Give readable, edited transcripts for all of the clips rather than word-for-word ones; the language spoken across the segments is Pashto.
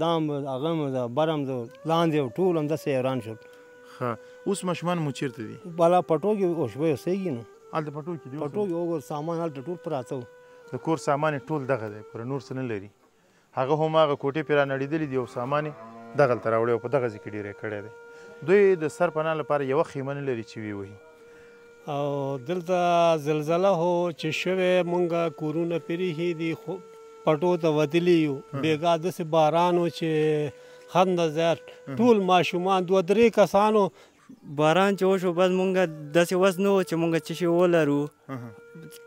دام هغه هم د برم د لاندې او ټول همداسې حیران شول. ښه، اوس ماشومان مو چېرته دي؟ بالا پټو کې اوس به اوسېږي نو. هلته پټو کې دي؟ پټو کې وګوره، سامان هلته ټول پراته وو. د کور سامان یې ټول دغه دی، پوره نور څه نه لري. هغه هم هغه کوټې پرې رانړېدلې دي او سامان یې دغلته راوړی او په دغه ځای کې ډېری کړی دی. دوی د سر پناه لپاره یوه خیمه نه لري چې ویې وهي. او دلته زلزله هو چې شوې، مونږ کورونه پرېښي دي، خو پټو ته وتلي یو. بېګا داسې باران و چې خنده زیات، ټول ماشومان دوه درې کسانو. باران چې وشو بس مونږ داسې وس نه و چې مونږ څه شی ولرو،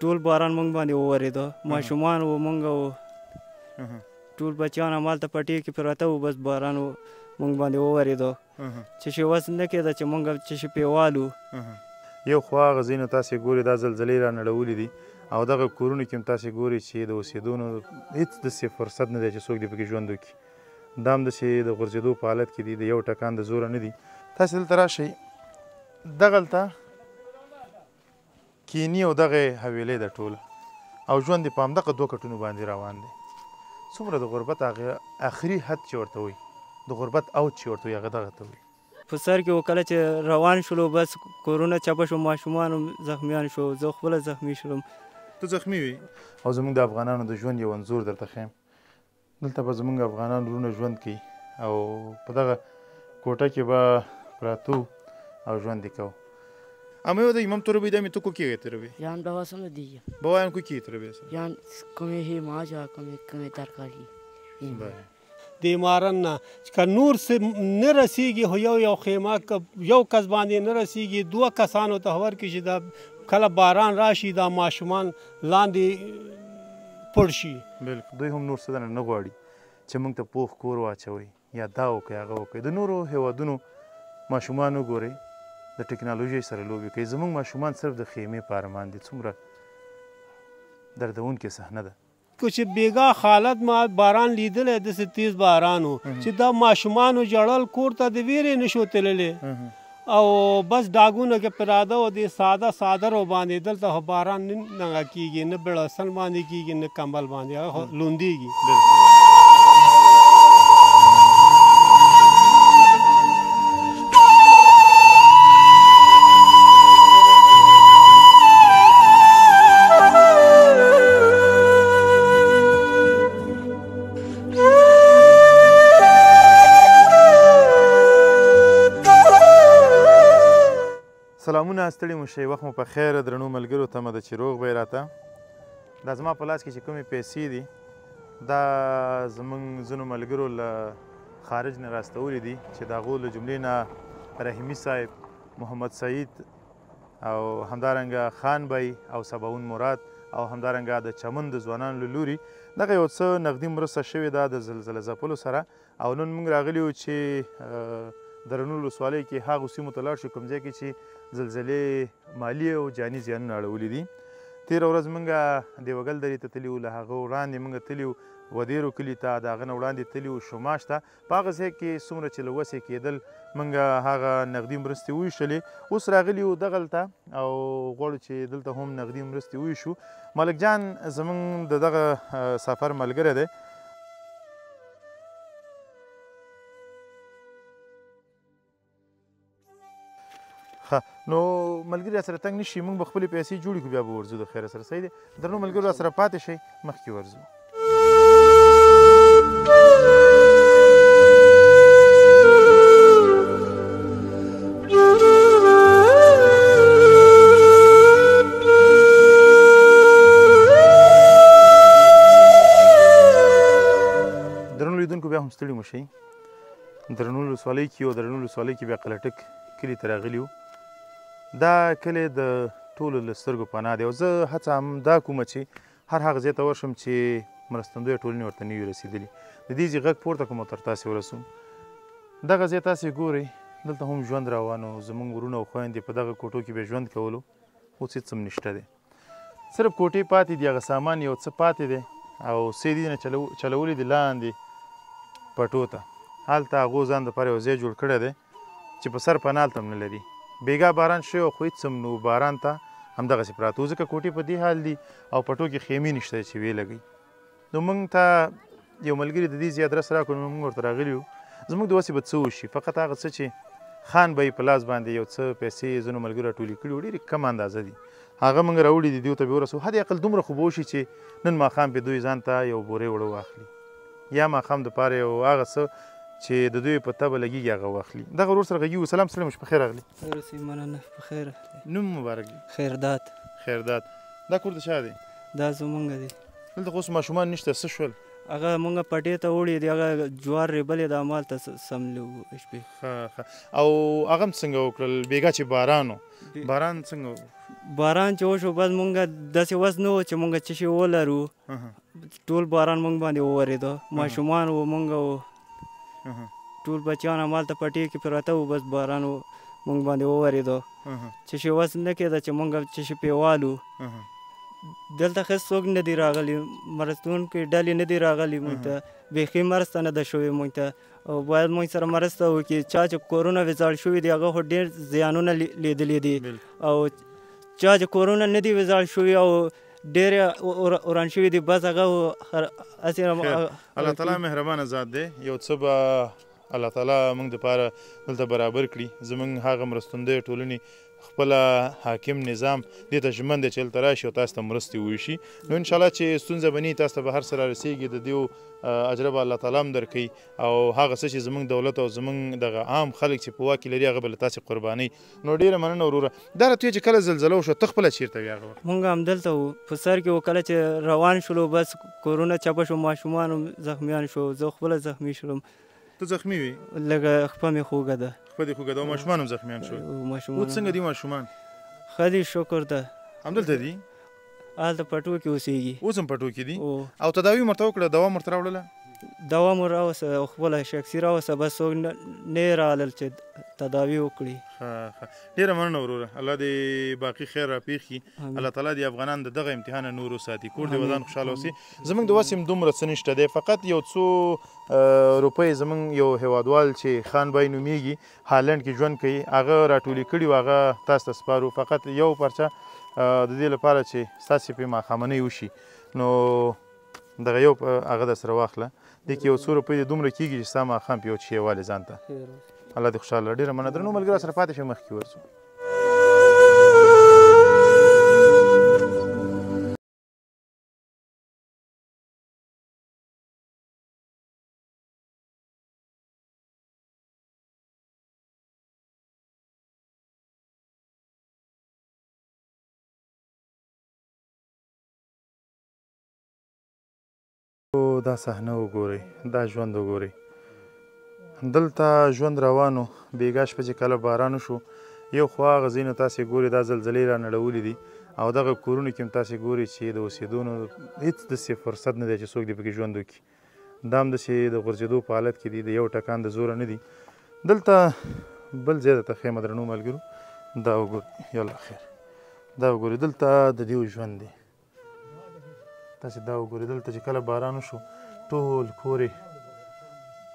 ټول باران مونږ باندې وورېده. ماشومان و، مونږ و، ټول بچیان همالته پټې کې پراته وو. بس باران مونږ باندې وورېده، څه شی وس نه کېده چې مونږ څه شی پرې والو. یو خو هغه ځایونه تاسې ګورئ دا زلزلې را نړولي دي، او دغه کورونو کې هم تاسې ګورئ چې د اوسېدو نو هېڅ داسې فرصت نه دی چې څوک دې پکې ژوند وکړي. دا هم داسې د غورځېدو په حالت کې دي، د یو ټکان د زوره نه دي. تاسې دلته راشئ، دغلته کینی او دغه حویلۍ ده ټوله، او ژوند یې په همدغه دوه کټونو باندې روان دی. څومره د غربت هغه اخري حد چې ورته وایي، د غربت اوج چې ورته وایي، هغه دغه ته وایي. په سر کې و کله چې روان شولو بس کورونه چپه شو، ماشومان هم زخمیان شو، زه خپله زخمي شولم. ته زخمي وې؟ او زموږ د افغانانو د ژوند یو انځور درته ښیم. دلته به زموږ افغانان وروڼه ژوند کوي او په دغه کوټه کې به پراته او ژوند یې کوو. اما یو د امام تربی د می تو کو کیږي تربی یان بابا سم دی بابا یان کو کیږي تربی یان کومه هی ما جا کومه کومه ترکاری د مارن نه که نور څه نه رسیږي، خو یو یو خیمه که یو کس باندې نه رسیږي، دوه کسانو ته ورکړي چې دا کله باران راشي دا ماشومان لاندې پړ شي. بالکل، دوی هم نور څه درنه نه غواړي چې موږ ته پوخ کور واچوي یا دا وکړي هغه وکړي. د نورو هیوادونو ماشومان وګورئ د ټکنالوژۍ سره لوبې کوي، زموږ ماشومان صرف د خیمې په ارمان دي. څومره دردونکې صحنه ده. کو چې بیګا حالت ما باران لیدلی، داسې تیز باران و چې دا ماشومانو ژړل، کور ته د ویرې نشو تللی او بس ډاګونه کې پراده و دې ساده څادرو باندې. دلته خو باران نه کېږي، نه بړستن باندې کېږي، نه کمبل باندې، هغه خو لوندېږي. سلامونه، ستړي مو شئ، وخت مو په خیر. درنو ملګرو، تمه ده چې روغ به یې راته. دا زما په لاس کې چې کومې پیسې دي، دا زموږ ځینو ملګرو له خارج نه راستولي دي، چې د هغو له جملې نه رحیمي صاحب، محمد سعید او همدارنګه خان بای او سباون مراد او همدارنګه د چمن د ځوانانو له لوري دغه یو څه نغدي مرسته شوې ده د زلزله ځپلو سره. او نن موږ راغلي یو چې درنو ولسوالۍ کې هغو سیمو ته لاړ شو کوم ځای کې چې زلزلې مالي او جاني زیانونه اړولي دي. تېره ورځ موږ دیوګل درې ته تللي وو، له هغه وړاندې موږ تللي وو ودیرو کلي ته، د هغه نه وړاندې تللي وو شماش ته. په هغه ځای کې څومره چې له وسې کېدل موږ هغه نغدي مرستې وویشلې. اوس راغلي یو دغلته او غواړو چې دلته هم نغدي مرستې وویشو. ملک جان زموږ د دغه سفر ملګری دی. نو ملګري را سره تنګ نه شي، موږ به خپلې پیسې جوړې کړو، بیا به ورځو د خیره سره. صحیح دی؟ درنو ملګرو را سره پاتې شئ، مخکې ورځو. درنو لیدونکو بیا هم ستړي مو شئ. درنو ولسوالۍ کې او درنو ولسوالۍ کې بیا قلټک کلي ته راغلي یو. دا کلی د ټولو له سترګو پناه دی او زه هڅه هم دا کوم چې هر هغه ځای ته ورشم چې مرستندویه ټولنې ورته نه وي رسېدلي، د دې ځای غږ پورته کوم او تر تاسې ورسوم. دغه ځای تاسې ګورئ، دلته هم ژوند روان و، زموږ وروڼه او خویندې په دغه کوټو کې به ژوند کولو، اوس هېڅ هم نشته دی، صرف کوټې پاتې دي، هغه سامان یو څه پاتې دی او څه یې دي نه چلولي دي لاندې پټو ته. هلته هغو ځان دپاره یو ځای جوړ کړی دی چې په سر پناه هلته هم نه لري. بیګا باران شوی خو هېڅ هم نه و، باران ته همدغسې پراته وو، ځکه کوټې په دې حال دي او پټو کې خیمې نشته چې ویې لګوي. نو موږ ته یو ملګري د دې ځای ادرس راکړو، نو موږ ورته راغلي یو. زموږ د وسې به څه وشي، فقط هغه څه چې خان به یې په لاس باندې یو څه پیسې ځینو ملګرو راټولې کړي وو، ډېرې کمه اندازه دي، هغه موږ راوړي دي، دوی ته به ورسوو. حد اقل دومره خو به وشي چې نن ماښام پې دوی ځان ته یو بورې اوړه واخلي، یا ماښام دپاره یو هغه څه چې د دوی په تبه لګېږي هغه واخلي. دغه ورور سره غږېږو. سلام، سلام، په خیر راغلي. ورسې، مننه، په خیر. نوم مبارک دی؟ خیرداد. خیرداد، دا کور د چا دی؟ دا زمونږ دی. دلته خو اوس ماشومان نشته، څه شول؟ هغه مونږ پټې ته وړي دي، هغه جوار ریبلې ده، همالته سملي وو شپې. ښه ښه. او هغه هم څنګه وکړل بېګا چې باران و؟ باران څنګه و؟ باران چې وشو بس مونږ داسې وس نه و چې مونږ څه شي ولرو، ټول باران مونږ باندې وورېده، ماشومان وو، مونږ وو، ټول بچیان همالته پټې کې پراته وو، بس باران مونږ باندې وورېده، څه شي وس نه کېده چې مونږ څه شي پرې والو. دلته هېڅ څوک نه دي راغلي، مرستونکي ډلې نه دي راغلي، مونږ ته بیخي مرسته نه ده شوې مونږ ته، او باید مونږ سره مرسته وکړي. چا چې کورونه ویجاړ شوي دي هغه خو ډېر زیانونه لیدلي دي، او چا چې کورونه نه دي ویجاړ شوي او ډېر وران شوي دي، بس هغه هسې. الله تعالی مهربانه ذات دی، یو څه به الله تعالی موږ دپاره دلته برابر کړي. زموږ هغه مرستندوی ټولنې خپله حاکم نظام دې ته ژمن دی چې هلته راشي او تاسو ته مرستې وویشي. نو انشاءالله چې ستونزه به نه وي، تاسو ته به هر څه رارسېږي، د دیو اجره به الله تعالی هم درکوي، او هغه څه چې زموږ دولت او زموږ دغه عام خلک چې په واک کې لري هغه به له تاسې قربانوي. نو ډېره مننه وروره. دا راته ووایه چې کله زلزله وشوه ته خپله چېرته وې هغه وخت؟ مونږ همدلته وو، په سر کې وو. کله چې روان شولو بس کورونه چپه شو، ماشومان هم زخمیان شو، زه خپله زخمي شولم. ته زخمي وې؟ لږه خپه مې خوږه ده. خپه دې خوږه ده. او ماشومان هم زخمیان شول؟ ماشومان. اوس څنګه دي ماشومان؟ ښه دي، شکر ده. همدلته دي؟ هلته پټو کې اوسېږي. اوس هم پټو کې دي؟ او تداوي مو ورته وکړه، دوا مو ورته راوړله؟ دوا مو راوسته، خپله شخصي راوسته، بس څوک نه راغلل چې تداوي وکړي. ښه ښه، ډېره مننه وروره، الله دې باقي خیر راپېښ کړي، الله تعالی دې افغانان د دغه امتحانه نور وساتي. کور دې ودان، خوشحاله اوسې. زموږ د وسې هم دومره څه نشته دی، فقط یو څو روپۍ زموږ یو هیوادوال چې خان بای نومېږي، هالنډ کې ژوند کوي، هغه راټولې کړي وو، هغه تاسو ته سپارو. فقط یو پرچه د دې لپاره چې ستاسې پرې ماښامنۍ وشي، نو دغه یو هغه در سره واخله. دې کې یو څو روپۍ دې دومره کېږي چې ستا ماښام پې یو چای والې ځان ته. الله دې خوشحاله لره. ډېره مننه. درنو ملګرو سره پاتې شئ، مخکې ورځو. دا صحنه وګورئ، دا ژوند وګورئ. دلته ژوند روانو. بېګا شپه چې کله باران وشو، یو خو هغه ځایونه تاسې ګورئ دا زلزلې را نړولي دي، او دغه کورونو کې هم تاسې ګورئ چې د اوسېدو نو هېڅ داسې فرصت نه دی چې څوک دې پکې ژوند وکړي. دا هم داسې د غورځېدو په حالت کې دي، د یو ټکان د زوره نه دي. دلته بل ځای درته ښیم درنو ملګرو، دا وګورئ، یاله خیر، دا وګورئ، دلته د دیو ژوند دی. تاسې دا وګورئ، دلته چې کله باران وشو ټول کور یې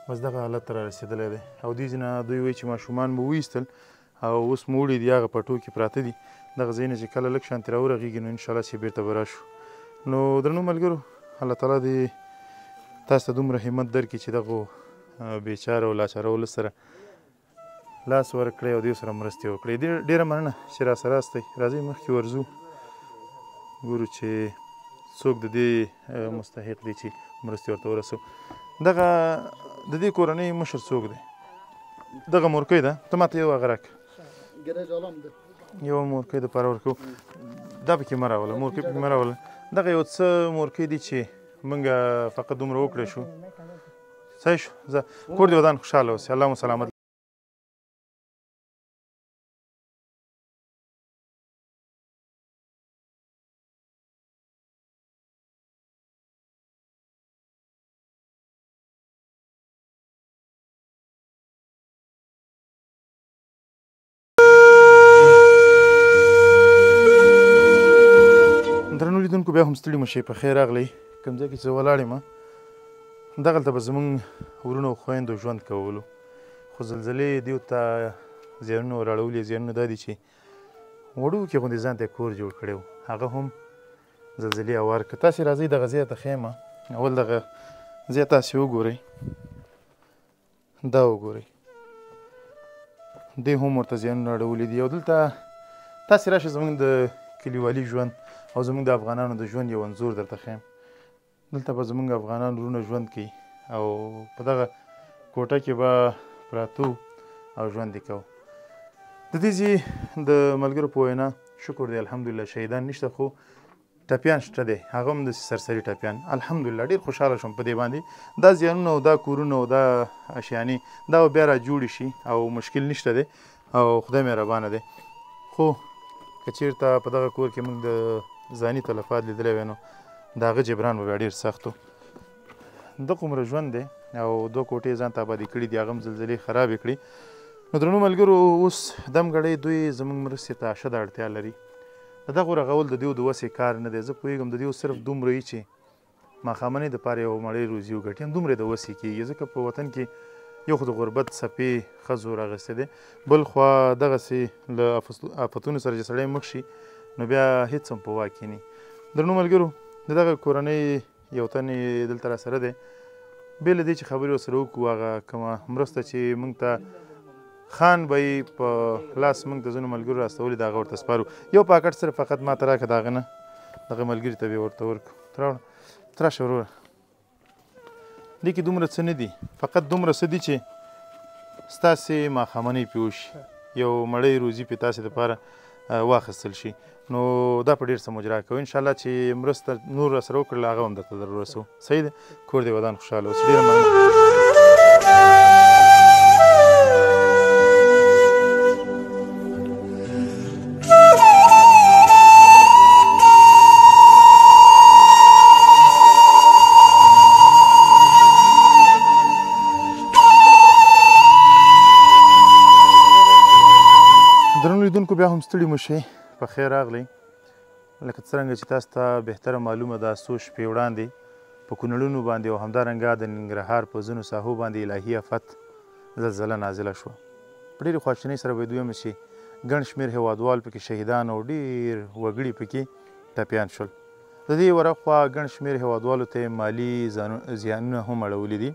بس دغه حالت ته رارسېدلی دی. او دې ځای نه دوی وایي چې ماشومان مو وایستل او اوس مو وړي دي، هغه پټو کې پراته دي. دغه ځایونه چې کله لږ شانتې راورغېږي نو انشاءالله چې بېرته به راشو. نو درنو ملګرو، الله تعالی دې تاسو ته دومره همت درکړي چې دغو بیچاره او لاچاره ولس سره لاس ورکړئ او دوی سره مرستې وکړئ. ډېره مننه چې راسره یاستئ. راځئ مخکې ورځو، ګورو چې څوک د دې مستحق دی چې مرستې ورته ورسوو. دغه د دې کورنۍ مشر څوک دی؟ دغه مورکۍ ده. ته ماته یو هغه راکړه، یوه مورکۍ دپاره ورکوو. دا پکې مه راوله، مورکۍ پکې مه راوله. دغه یو څه مورکۍ دي چې موږ فقط دومره وکړی شو. صحیح شو. ځه، کور دې ودان، خوشحاله اوسې، الله مو سلامت. درنو لیدونکو، بیا هم ستړي مه شئ، په خیر راغلئ. کوم ځای کې چې زه ولاړ یم دغلته به زموږ وروڼو او خویندو ژوند کولو، خو زلزلې دیو ته زیانونه وراړولي. زیانونه دا دي چې وړوکي غوندې ځان ته یې کور جوړ کړی و، هغه هم زلزلې اوار کړ. تاسې راځئ دغه ځای ته ښیم. اول دغه ځای تاسې وګورئ، دا وګورئ، دې هم ورته زیانونه اړولي دي. او دلته تاسې راشئ زموږ د کلیوالي ژوند او زموږ د افغانانو د ژوند یو انځور درته ښیم. دلته به زموږ افغانان وروڼه ژوند کوي او په دغه کوټه کې به پراتو او ژوند یې کوو. د دې ځای د ملګرو په وینا شکر دی الحمدلله شهیدان نشته، خو ټپیان شته دی، هغه هم داسې سرسري ټپیان. الحمدلله ډېر خوشحاله شوم په دې باندې. دا زیانونه او دا کورونه او دا اشیانې دا به بیا را جوړې شي او مشکل نشته دی او خدای مهربانه دی. خو که چېرته په دغه کور کې موږ د ځاني تلفات لیدلی وای نو د هغه جبران به بیا ډېر سخت و. دغومره ژوند دی او دوه کوټې ځان ته آبادې کړي دي، هغه هم زلزلې خرابې کړي. نو درنو ملګرو اوس دمګړۍ دوی زموږ مرستې ته اشده اړتیا لري. د دغو رغول د دیو د وسې کار نه دی. زه پوهېږم د دیو صرف دومره وي چې ماښامنۍ دپاره یوه مړۍ روزي وګټي، هم دومره د وسې کېږي، ځکه په وطن کې یو خو د غربت څپې ښه زور اخیستی دی، بل خوا دغسې له آفتونو سره چې سړی مخ شي نو بیا هېڅ هم په واک کې نه. درنو ملګرو د دغه کورنۍ یو تن یې دلته راسره دی، بې له دې چې خبرې ورسره وکړو هغه کومه مرسته چې موږ ته خان به یې په لاس موږ ته ځینو ملګرو راستولي د هغه ورته سپارو. یو پاکټ صرف فقط ما ته راکړه، د هغه نه دغه ملګري ته به یې ورته ورکړو. ته راوړه، ته راشه وروره. دې کې دومره څه نه دي، فقط دومره څه دي چې ستاسې ماښامنۍ پرې وشي، یو مړۍ روزي پرې تاسې دپاره واخیستل شي. نو دا په ډېر څه مجرا کوو انشاءالله چې مرسته نور راسره وکړله هغه هم درته در ورسوو. صحیح دی، کور دې ودان، خوشحاله اوسې. ډېره مننه. درنو لیدونکو بیا هم ستړي مو شئ، په خیر راغلئ. لکه څرنګه چې تاسو ته بهتره معلومه ده، څو شپې وړاندې په کونړونو باندې او همدارنګه د ننګرهار په ځینو ساحو باندې الهي افت زلزله نازله شوه. په ډېرې خواشینۍ سره باید ووایم چې ګڼ شمېر هېوادوال پکې شهیدان او ډېر وګړي پکې ټپیان شول. د دې ورخوا ګڼ شمېر هېوادوالو ته یې مالي زیانونه هم اړولي دي.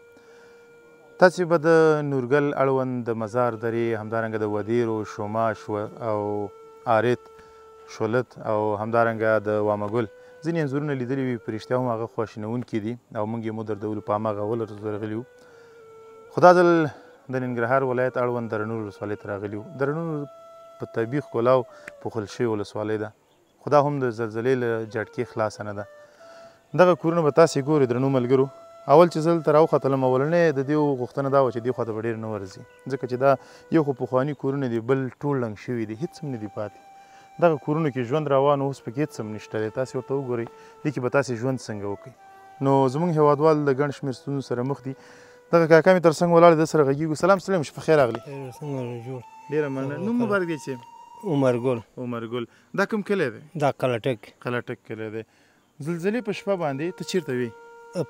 تاسې به د نورګل اړوند د مزار درې، همدارنګه د ودیرو، شوماش او آریت، شولت او همدارنګه د وامګل ځینې انځورونه لیدلي وي. په رښتیا هم هغه خواشینونکي دي او موږ یې مو دردولو په هماغه اوله ورځ ورغلي وو. خو دا ځل د ننګرهار ولایت اړوند دره نور ولسوالۍ ته راغلي وو. دره نور په طبیعي ښکلاو پوښل شوې ولسوالۍ ده، خو دا هم د زلزلې له جټکې خلاصه نه ده. دغه کورونه به تاسې ګورئ درنو ملګرو. اول چې زه دلته راوختلم اولنی د دیو غوښتنه دا وه چې دې خوا ته به ډېر نه ورځي، ځکه چې دا یو خو پخواني کورونه دي، بل ټول ړنګ شوي دي، هېڅ هم نه دي پاتې. دغه کورونو کې ژوند روان و، اوس پکې هېڅ هم نشته دی. تاسې ورته وګورئ، دې کې به تاسې ژوند څنګه وکړئ. نو زموږ هېوادوال د ګڼ شمېر ستونزو سره مخ دي. دغه کاکا مې تر څنګ ولاړ دی، ده سره غږېږو. سلام سلام شي، په خیر راغلي. څنګه جوړ؟ ډېره مننه. نوم مبارک دی چې؟ عمر ګل. عمر ګل. دا کوم کلی دی؟ دا قلټک. قلټک کلی دی. زلزلې په شپه باندې ته چېرته وې؟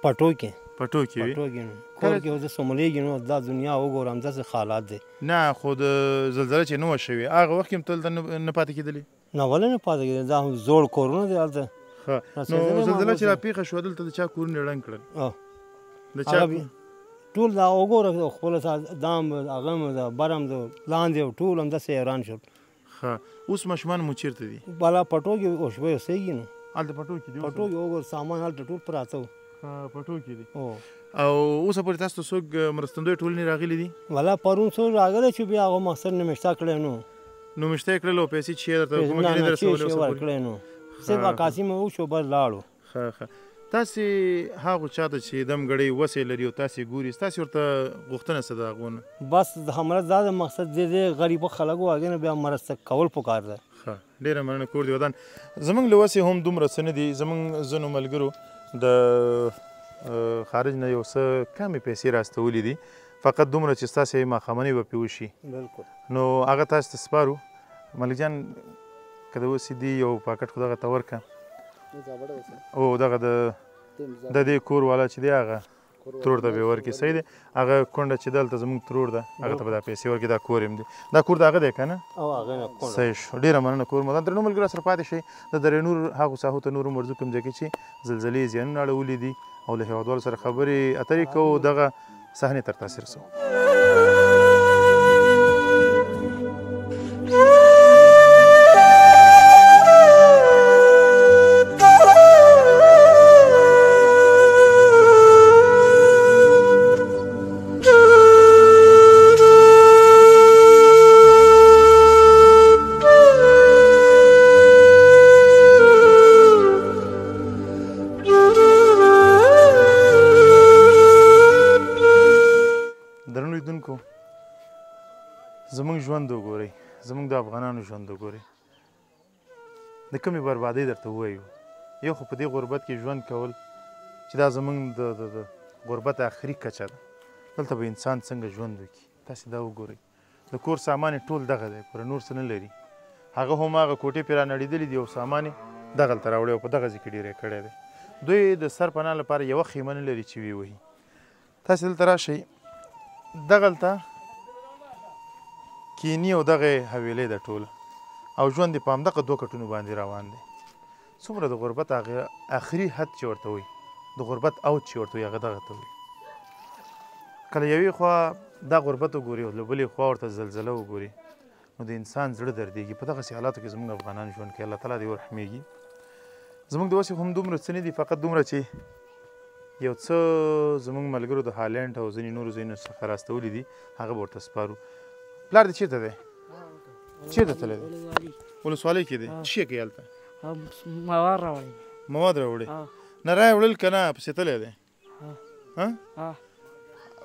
پټو کې. پټو کې وې؟ پټو کې. کور کې زه سملېږي نو دا دنیا وګورم داسې حالات دی. نه خو د زلزله چې نه وه شوې هغه وخت کې هم ته دلته نه پاتې کېدلې؟ نه ولې نه پاتې کېدلې، دا هم زوړ کورونه دي هلته. ښه، نو زلزله چې راپېښه شوه دلته د چا کورونه یې ړنګ کړل؟ د چا ټول دا وګوره خپله دا هم هغه هم د بر هم د لاندې او ټول همداسې حیران شول. ښه، اوس ماشومان مو چېرته دي؟ بالا پټو کې اوس به اوسېږي نو. هلته پټو کې دي؟ پټو کې وګوره سامان هلته ټول پراته وو. پټو کې دي. او اوسه پورې تاسو ته څوک مرستندوی ټولنې راغلي دي؟ ولا پرون څوک راغلی چې بیا هغه مقصد نومشته کړی نو. نومشته یې کړل او پیسې چې یې درته کومه کې نه درسولې اوسه پورې؟ ورکړی نو، صرف عکاسي مو وشو بس لاړو. ښه ښه، تاسې هغو چا ته چې دم ګړۍ وسې لري او تاسې ګوري، ستاسې ورته غوښتنه څه ده هغو نه؟ بس د همره دا د مقصد دې دې غریبو خلکو هغې نه بیا مرسته کول پکار ده. ښه، ډېره مننه، کور دې ودان. زموږ له وسې هم دومره څه نه دي. زموږ ځینو ملګرو د خارج نه یو څه کمې پیسې راستولې دي، فقط دومره چې ستاسې ماښامنۍ به پرې وشي. بالکل. نو هغه تاسې ته سپارو. ملک جان که د وسې دي یو پاکټ خو دغه ته ورکړه. او دغه د دې کور والا چې دی هغه ترور ته به یې ورکړي. صحیح دی، هغه کونډه چې دلته زموږ ترور ده هغه ته به دا پیسې ورکړي. دا کور یې هم دی، دا کور د هغه دی که نه؟ صحیح شو، ډېره مننه، کور مو ودان. درنو ملګرو سره پاتې شئ. د درې نور هغو ساحو ته نور هم ورځو کوم ځای کې چې زلزلې زیانونه اړولي دي او له هېوادوالو سره خبرې اترې کوو، دغه صحنې تر تاسې رسوو. زمونږ ژوند وګورئ، زمونږ د افغانانو ژوند وګورئ، د کومې بربادۍ درته ووایو. یو خو په دې غربت کې ژوند کول چې دا زمونږ د غربت آخري کچه ده، دلته به انسان څنګه ژوند وکړي؟ تاسې دا وګورئ، د کور سامان یې ټول دغه دی، پوره نور څه نه لري. هغه هم هغه کوټې پرې رانړېدلې دي او سامان یې دغلته راوړی او په دغه ځای کې ډېری کړی دی. دوی د سر پناه لپاره یوه خیمه نه لري چې ویې وهي. تاسې دلته راشئ، دغلته کینی او دغه حویلۍ ده ټوله، او ژوند یې په همدغه دوه کټونو باندې روان دی. څومره د غربت هغه آخري حد چې ورته وایي، د غربت اوج چې ورته وایي، هغه دغه ته وایي. که له یوې خوا دا غربت وګوري او له بلې خوا ورته زلزله وګوري، نو د انسان زړه دردېږي. په دغسې حالاتو کې زموږ افغانان ژوند کوي. الله تعالی دې ورحمېږي. زموږ د وسې هم دومره څه نه دي، فقط دومره چې یو څه زموږ ملګرو د هالنډ او ځینې نورو ځایونو څخه راستولي دي، هغه به ورته سپارو. پلار دې چېرته دی؟ چېرته تللی دی؟ ولسوالۍ کې دی. څه شی کوي هلته؟ مواد راوړي. مواد راوړي؟ نه رای وړل که نه پسې تللی دی؟ ها؟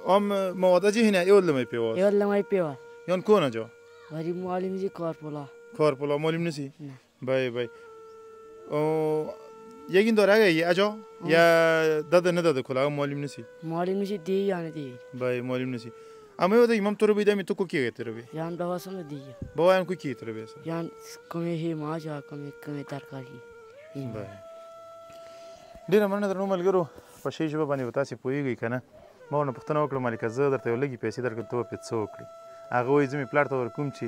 هم مواد اجي هنا یو لمې پیواز. یو لمې پیواز. یون کونه جو؟ وری معلم زی کار پولا. کار پولا معلم نسی؟ بای بای. او یگین داره اگه اجا یا داده نداده کلا معلم نسی؟ معلم نسی دی یا نه دی. بای معلم نسی. اما یو امام تو رو بیدم تو کو کی تر بی؟ یان بابا سم دی. بابا یان کو کی تر بی؟ یان کمی هی ماجا کمی کمی ترکاری. بای. ډیره مننه درنو ملګرو، په شی ژبه باندې به تاسې پوهېږئ که نه؟ ما ورنه پوښتنه وکړه، ما لکه زه درته یو لږې پیسې درکړم ته به پرې څه وکړې؟ هغه وایي زه مې پلار ته ورکوم چې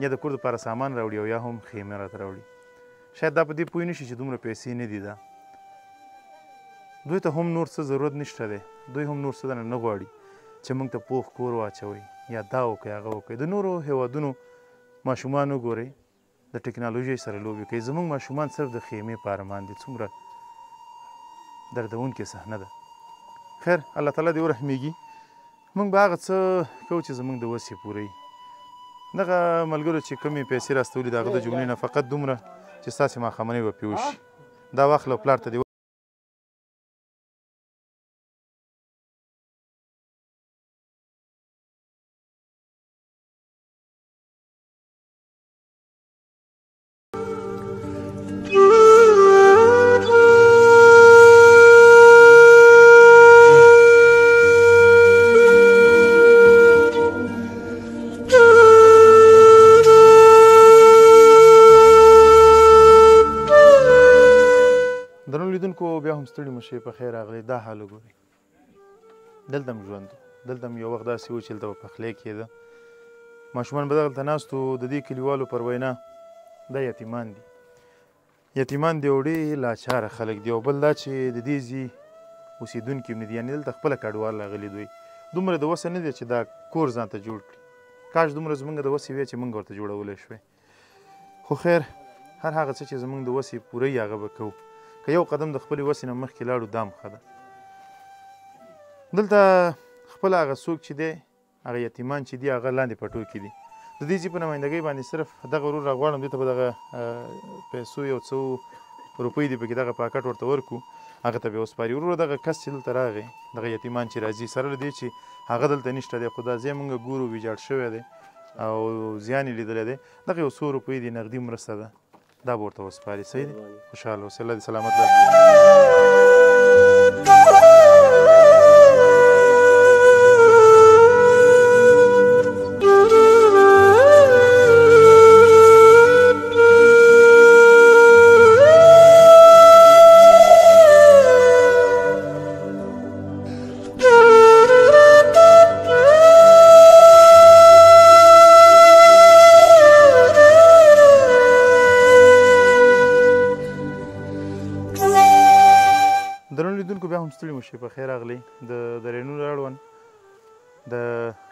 یا د کور دپاره سامان راوړي او یا هم خیمه راته راوړي. شاید دا په دې پوه نه شي چې دومره پیسې نه دي. دا دوی ته هم نور څه ضرورت نشته دی، دوی هم نور څه درنه نه غواړي چې موږ ته پوخ کور واچوئ یا دا وکړئ هغه وکړئ. د نورو هیوادونو ماشومان وګورئ، د ټکنالوژۍ سره لوبې کوي. زموږ ماشومان صرف د خیمې په ارمان دي. څومره دردونکې صحنه ده. خیر، الله تعالی دې ورحمېږي. موږ به هغه څه کوو چې زموږ د وسې پوره وي. دغه ملګرو چې کومې پیسې راستولي د هغه د جملې نه فقط دومره چې ستاسې ماښامنۍ به پرې وشي. دا واخله او پلار ته دې بیا هم ستړي مه شئ، په خیر راغلئ. دا حال وګورئ، دلته هم ژوند و، دلته هم یو وخت داسې و چې دلته به پخلی کېده، ماشومان به دغلته ناست وو. د دې کلیوالو پر وینا دا یتیمان دي، یتیمان دي او ډېر لاچاره خلک دي. او بل دا چې د دې ځای اوسېدونکي هم نه دي، یعنې دلته خپله کډوال راغلي. دوی دومره د وسه نه دی چې دا کور ځان ته جوړ کړي. کاش دومره زمونږ د وسې وی چې موږ ورته جوړولی شوی. خو خیر، هر هغه څه چې زمونږ د وسې پوره وي هغه به کوو. که یو قدم د خپلې وسې نه مخکې لاړو دا هم ښه ده. دلته خپله هغه څوک چې دی، هغه یتیمان چې دي، هغه لاندې پټو کې دي. د دې ځای په نمایندګۍ باندې صرف دغه ورور راغواړم، دې ته به دغه پیسو یو څو روپۍ دي پکې دغه پاکټ ورته ورکړو، هغه ته به یې وسپاري. وروره دغه کس چې دلته راغی، دغه یتیمان چې راځي، سره له دې چې هغه دلته نشته دی، خو دا ځای موږ ګورو ویجاړ شوی دی او زیان یې لیدلی دی، دغه یو څو روپۍ دي نغدي مرسته ده، دا به ورته وسپاري. صحیح دی؟ خوشحاله اوسې، الله دې سلامت لري. بیا هم ستړي مو شئ، په خیر راغلئ. د درې نور اړوند د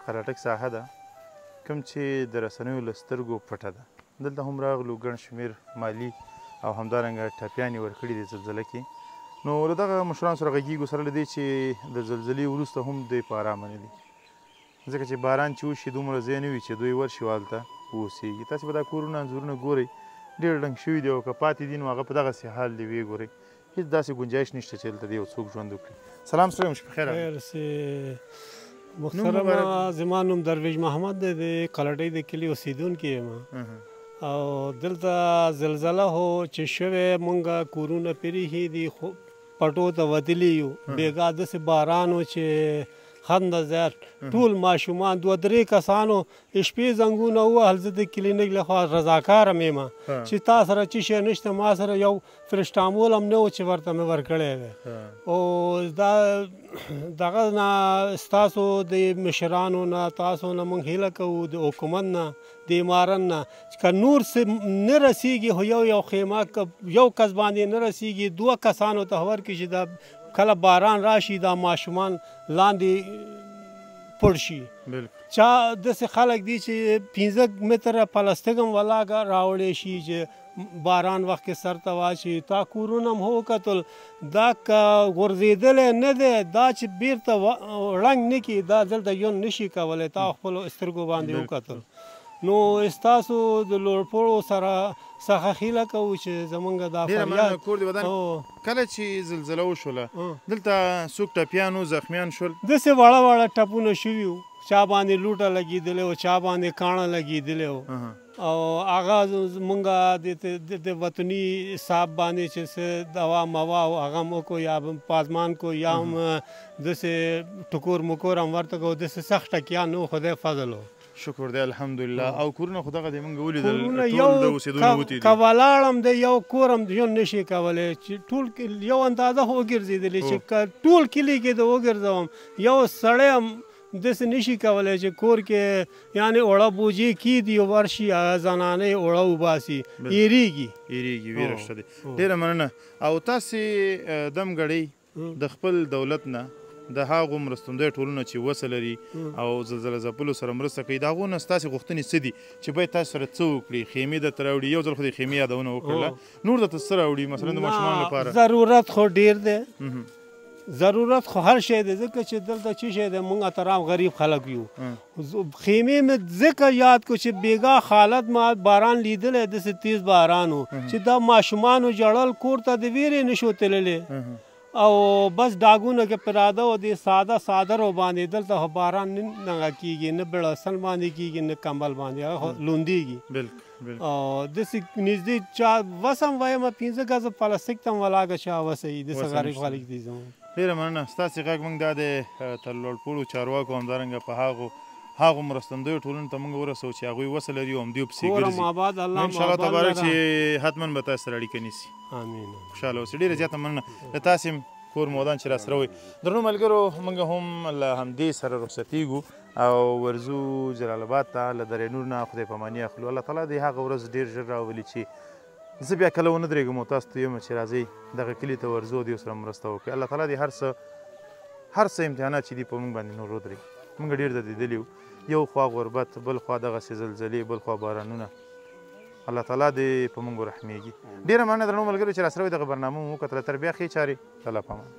قراټک ساحه ده، کوم چې د رسنیو له سترګو پټه ده. دلته هم راغلو، ګڼ شمېر مالي او همدارنګه ټپیان یې ورکړي دي زلزله کې. نو له دغه مشرانو سره غږېږو، سره له دې چې د زلزلې وروسته هم دوی په ارامه نه دي، ځکه چې باران چې وشي دومره ځای نه وي چې دوی ورشي او هلته اوسېږي. تاسې به دا کورونه انځورونه ګورئ، ډېر ړنګ شوي دي او که پاتې دي نو هغه په دغسې حال دی، ویې ګورئ، هېڅ داسې ګنجایش نشته چې دلته دې یو څوک ژوند وکړي. سلام، ستړی مه شئ، په خیر راغلئ. محترمه، زما نوم درویش محمد دی، د قلټۍ د کلي اوسېدونکی یم. او دلته زلزله هو چې شوې، مونږ کورونه پرېښي دي، خو پټو ته وتلي یو. بېګا داسې باران و چې خنده زیات، ټول ماشومان دوه درې کسانو شپې زنګونه ووهل. زه د کلینیک لخوا رضاکار هم یم چې تا سره څه شی نشته، ما سره یو فرشتامول هم نه و چې ورته مې ورکړی وی. او دا دغه نه ستاسو د مشرانو نه تاسو نه موږ هیله کوو، د حکومت نه، د امارت نه، چې که نور څه نه رسېږي خو یو یو خیمه که یو کس باندې نه رسېږي، دوه کسانو ته ورکړي چې دا کله باران راشي دا ماشومان لاندې پړ شي. چا داسې خلک دي چې 5 متره پلاستیک هم ولاکه راوړی شي چې باران وخت کې سر ته واچي. تا کورونه هم وکتل، دا که غورځېدلی نه دی، دا چې بیرته ړنګ نه کړي دا دلته یون نشي کولی. تا خپلو سترګو باندې وکتل. نو ستاسو د لوړپوړو سره څخه هیله کوو چې زمونږ دا فریاد. کور دې ودان. کله چې زلزله وشوله دلته څوک ټپیان و زخمیان شول؟ داسې واړه واړه ټپونه شوي وو، چا باندې لوټه لګېدلې وه، چا باندې کاڼه لګېدلې وه. او هغه مونږ د وطني حساب باندې چې څه دوا موا و هغه هم وکړو، یا پازمان کو، یا هم داسې ټکور مکور هم ورته کوو. داسې سخت ټکیان نه و، خدای فضل و. شکر دی الحمدلله. او کورونه خو دغه دی مونږ ولیدل، ټول د اوسېدو وتي دي. که ولاړم دی یو کور هم ژوند نشي کولی چې ټول یو اندازه خو وګرځېدلې چې که ټول کلي کې د وګرځوم یو سړی هم داسې نشي کولی چې کور کې یعنې اوړه بوجې کېږدي او ورشي هغه زنانې اوړه وباسي، ایریږي ایریږي، ویره شته دی. ډېره مننه. او تاسې دم ګړۍ د خپل دولت نه د هغو مرستندویه ټولنو چې وسه لري او زلزله ځپلو سره مرسته کوي، د هغو نه ستاسې غوښتنې څه دي چې باید تاسو سره څه وکړي؟ خیمې درته راوړي، یو ځل خو د خیمې یادونه وکړله، نور درته څه راوړي مثلا د ماشومانو لپاره؟ ضرورت خو ډېر دی، ضرورت خو هر شی دی، ځکه چې دلته څه شی دی، موږ اترام غریب خلک یو. خیمې مې ځکه یاد کړو چې بېګا حالت ما باران لیدلی، داسې تیز باران و چې دا ماشومانو ژړل، کور ته د ویرې نشو تللی، او بس ډاګونه کې پراده و دې ساده څادرو باندې. دلته خو باران نه کېږي، نه بړستن باندې کېږي، نه کمبل باندې، هغه خو لوندېږي. او داسې نږدې چا وس هم وایم 5 ګزه پلاستیک ته هم ولاکه چا وسه یي، داسې غریب خلک دي زموږ. ډېره مننه. ستاسې غږ موږ دا دی تر لوړپوړو چارواکو همدارنګه په هغو مرستندویو ټولنو ته موږ ورسوو چې هغوی وسه لري او همدې پسې ګرځي. انشاءالله تبارک چې حتما به تاسو سره اړیکه نیسي. آمین. خوشحاله اوسئ. ډېره زیاته مننه له تاسې هم، کور مو ودان چې راسره وئ. درنو ملګرو، موږ هم له همدې سره رخصتېږو او ورځو جلال آباد ته له درې نور نه خدای پاماني اخلو. الله تعالی دې هغه ورځ ډېر ژر راولي چې زه بیا کله ونه درېږم او تاسو ته یم چې راځئ دغه کلي ته ورځو او دې سره مرسته وکړئ. الله تعالی دې هر څه امتحانات چې دي په موږ باندې نور ودرېږي. موږ ډېر دردېدلي یو، یو خوا غربت، بل خوا دغسې زلزلې، بل خوا بارانونه. الله تعالی دې په موږ ورحمېږي. ډېره مننه درنو ملګرو چې راسره وئ. دغه برنامه مو وکتله. تر بیا ښې چارې، الله په امان.